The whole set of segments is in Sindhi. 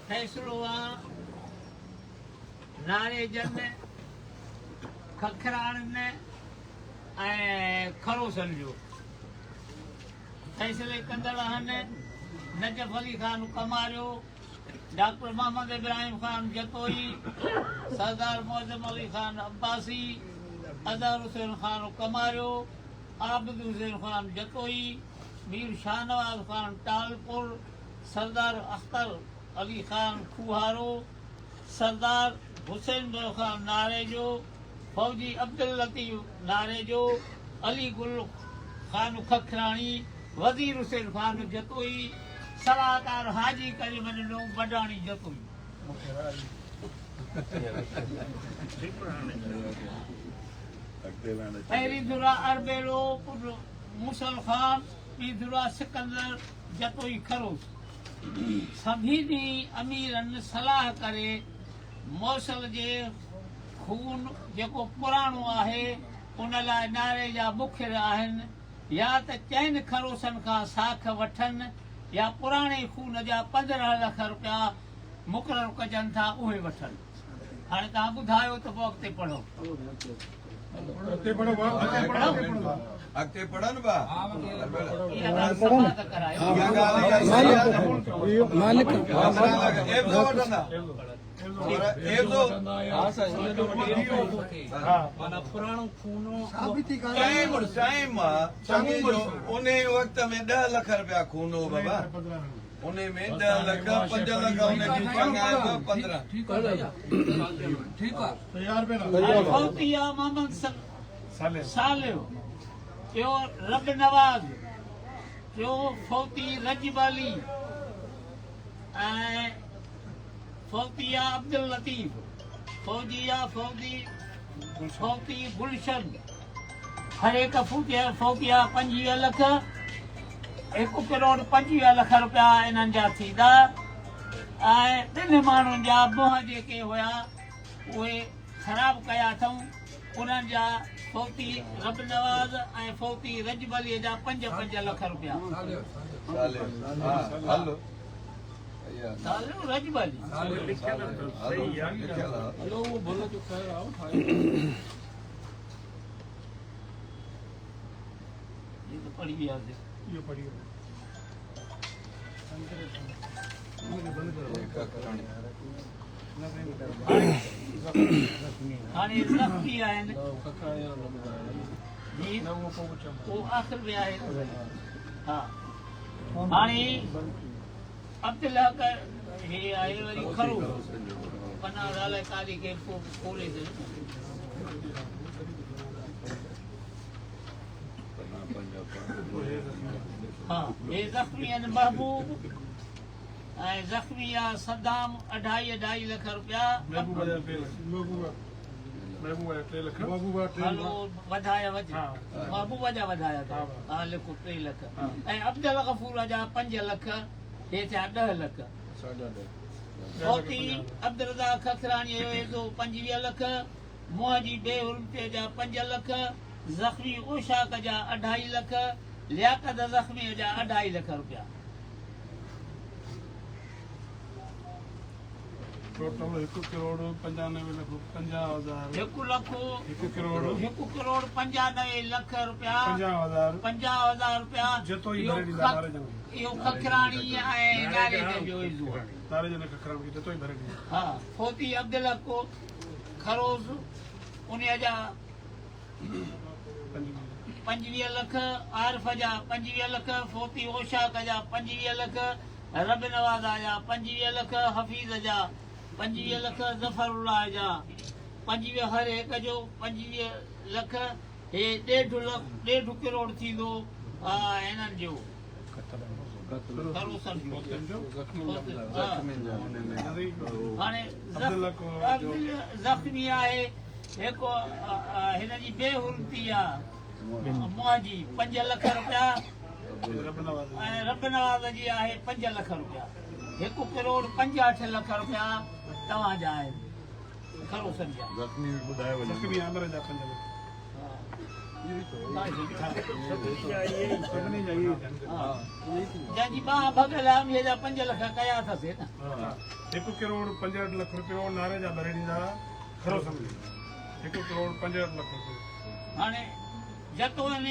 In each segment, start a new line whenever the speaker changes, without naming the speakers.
فيصلو آ ناريجن، ککراڻن ۽ کروسن جو. فيصلي ڪندڙ آهن نجف علي خان ڪماريو، ڊاڪٽر محمد ابراهيم خان جتوئي، سردار معظم علي خان عباسي، اظهر حسين خان ڪماريو، عابد حسين خان جتوئي، مير شاهنواز خان ٽالپر، سردار اختر علي خان کوهارو، سردار حسين بخش خان ناريجو، فوجي عبداللطيف ناريجو، علي گل خان ککراڻي، وزير حسين خان جتوئي، صلاحڪار حاجي ڪريم ڏنو بڊاڻي جتوئي. پهرين ڌرا اربيلو پٽ موسل خان، ٻي ڌرا سڪندر جتوئي کروس. سڀني اميرن صلاح ڪري موصل جي خون جيڪو پراڻو آهي ان لاء نعري جا مخر آهن يا ته چئن خروسن کان ساک وٺن يا پراڻي خون جا 15 لک رپيا مقرر ڪجن ٿا اهي وٺن. هاڻي توهان ٻڌايو ته پوء اڳتي پڙهو.
اڳتي پڙهو ڀاء
اڳتي پڙهن ڀاء.
اها ڳالهه صفا ته ڪرايو.
اها ڳالهه اها صحيح آهي نه.
مالڪ
15 لک عيوضو وٺندا. ٽائيم ٽائيم آ چڱي جو انهي وقت ۾ 10 لک رپيا خون هو بابا انهي ۾ 10 لک 5 لک ان جي چڱائي به 15.
فوتي آ محمد صالح ٽيو رب نواز ٽيو فوتي رجب علي ۽ فوتيه عبداللطيف، فوجيه فوزي، فوتي گلشن، هر هڪ فوتيه 25 لک، هڪ ڪروڙ 25 لک رپيا انهن جا ٿيندا ۽ ٻن ماڻهن جا منهن جيڪي هيا اهي خراب ڪيا اٿئون انهن جا فوتي رب نواز ۽ فوتي رجب علي جا 5 5 لک رپيا. هاڻي زخمي آهن جي اهو آخر ۾ آهي ها هاڻي عبدالحق هي آهي وري کرو پنا زال ڪالي کي کولي ٿو. ها هي زخمي آهن محبوب ۽ زخمي آ صدام اڍائي اڍائي لک روپيا. هلو وڌايا وڌ محبوب جا وڌايا اٿو ها لکو 3 لک ۽ عبدالغفور جا 5 لک هي ٿيا 10 لک. فوتي عبدالرزاق ککراڻيء جو عيوضو 25 لک، منهن جي بي حرمتيء جا 5 لک، زخمي اوشاق جا اڍائي لک، لياقت زخميء جا اڍائي لک روپيا.
ٽوٽل هڪ ڪروڙ پنجانوي لک پنجاهه هزار.
هڪ لک.
هڪ ڪروڙ.
هڪ ڪروڙ پنجانوي لک روپيا.
پنجاهه هزار.
پنجاهه هزار روپيا.
جتوئي ڀري ڏيندا ناريجن کي.
اهو ککراڻي ۽ ناريجن جو عيوضو آهي.
ناريجن ۽ ککراڻي کي جتوئي ڀري ڏيندا.
ها فوتي عبدالحق خروز انهيء جا 25 لک، عارف جا 25 لک، فوتي اوشاق جا 25 لک، رب نواز جا 25 لک، حفيظ جا 25 لک، ظفر الله جا 25 هر هڪ جو 25 لک، هي ڏيڍ لک ڏيڍ ڪروڙ ٿيندو هنن جو هاڻي زخمي آهي هڪ هن جي بي حرمتي آ منهن جي 5 لک روپيا ۽ رب نواز جي آهي 5 لک روپيا 1 ڪروڙ 65 لک روپيا توهان جا آهن خروسن جا
زخمي به ٻڌايو وڃي
زخمي عامر جا 5 لک.
جنهن جي ٻانهن ڀڳل آهي انهيء جا 5 لک ڪيا اٿس نه.
1 ڪروڙ 65 لک روپيو ناري جا ڀري ڏيندا کرو سمجهي 1 ڪروڙ 65 لک روپيو.
هاڻي جتوئين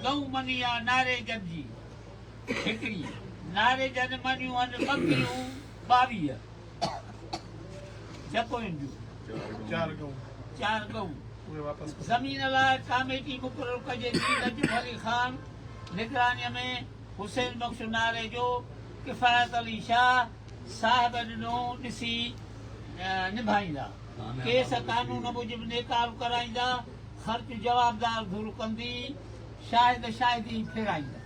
ڳئون مني آ ناري جن جي هڪڙي، ناري جن منيون هن ٻڪريون 22 جتوئين جون.
4 ڳئون.
4 ڳئون.
اهي واپس.
زمين لاء ڪاميٽي مقرر ڪجي ٿي نجف علي خان نگرانيء ۾ حسين بخش ناريجو، ڪفايت علي شاهه صاحب ڏنو ڏسي نڀائيندا. ڪيس قانون موجب نيڪال ڪرائيندا، خرچ جوابدار ڌر ڪندي، شاهد شاهدي ڦيرائيندا.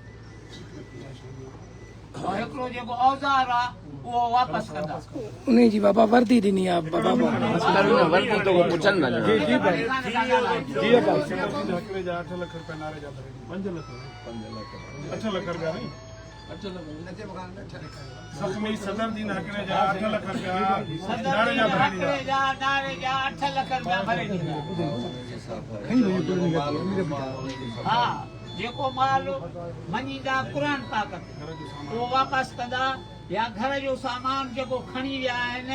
۽ هڪڙو جيڪو اوزار آ اهو واپس ڪندا.
انهي جي بابا وردي ڏني آ بابا.
وردي تو پڇن نه.
جي جي جي ابا هڪڙي جا 8 لک روپيا ناري جا ڀري 5 لک 5 لک 8 لک روپيا نه 8 لک زخمي صدر دين هڪڙي جا 8 لک روپيا ناري جا ڀري ڏيندا.
ناري جا 8 لک روپيا ڀري ڏيندا. ها جيڪو مال مڃيندا قرآن پاڪ تي اهو واپس ڪندا يا گهر جو سامان جيڪو کڻي ويا آهن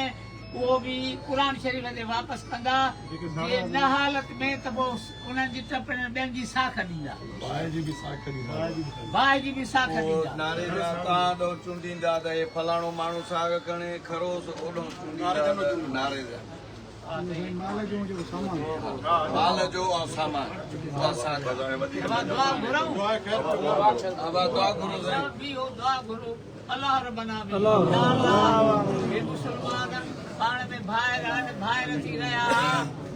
اهو به قرآن شريف تي واپس ڪندا، جي نه حالت ۾ ته پوء انهن جي ٽپڻين ٻين جي ساک ڏيندا.
باهه جي به ساک ڏيندا.
باهه جي به ساک ڏيندا.
ناري جا تان ڏو چونڊيندا ته هي فلاڻو ماڻهو ساڳ کڻي کروس اوڏو چونڊيندا ته ناري جا مال جو ۽ سامان اها ساک.
دعا گهرون.
ابا دعا گهرو سائين.
بيهو دعا گهرو. الله ربنا آمين. يا الله هي مسلمان پاڻ ۾ ڀائر آهن، ڀائر ٿي رهيا ها،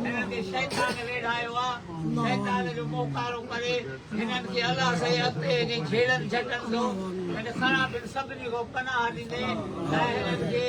هنن کي شيطان ويڙهايو آ، شيطان جو منهن ڪارو ڪري هنن کي الله سائين اڳتي هن جهيڙن جهٽن کان هن خرابين سڀني کان پناهه ڏيندي ۽ هنن کي.